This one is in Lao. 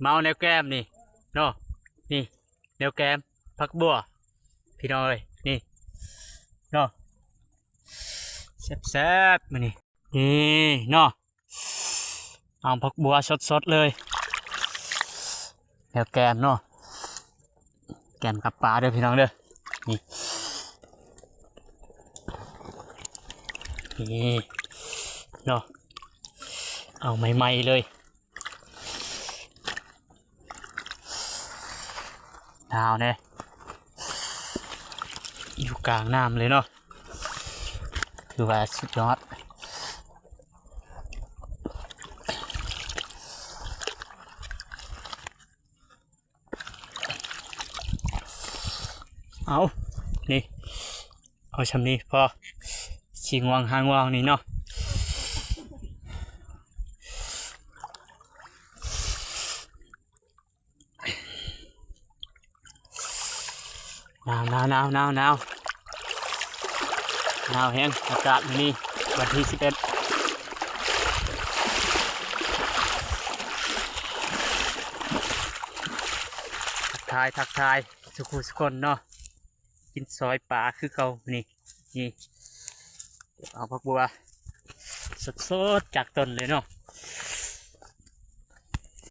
ມາເອົາແນວແກມນີ້ເນາະ ນີ້ແນວແກມຜັກບົວ ພີ່ນ້ອງເອີຍ ນີ້ເນາະ ແຊບໆ ມື້ນີ້ ນີ້ເນາະ ເອົາຜັກບົວສົດໆ ເລີຍ ແນວແກມເນາະ ແກມກັບປາເດີພີ່ນ້ອງເດີ ນີ້ ນີ້ເນາະ ເອົາໃໝ່ໆ ເລີຍ ໜາວແດ່ ຢູ່ກາງນ້ຳເລີຍເນາະ ຖືວ່າສຸດຍອດ ເອົາ ນີ້ ເອົາຊ່ຳນີ້ພໍ ຊິງວງຫາງວງນີ້ເນາະ ໜາວໆໆໆ ໜາວແຮງ ອາກາດມື້ນີ້ ວັນທີສິບເອັດ ທັກທາຍ ທັກທາຍ ສຸຂູສຸຄົນເນາະ ກິນຊອຍປາຄືເກົ່າມື້ນີ້ ນີ້ ເກັບເອົາຜັກບົວສົດໆ ຈາກຕົ້ນເລີຍເນາະ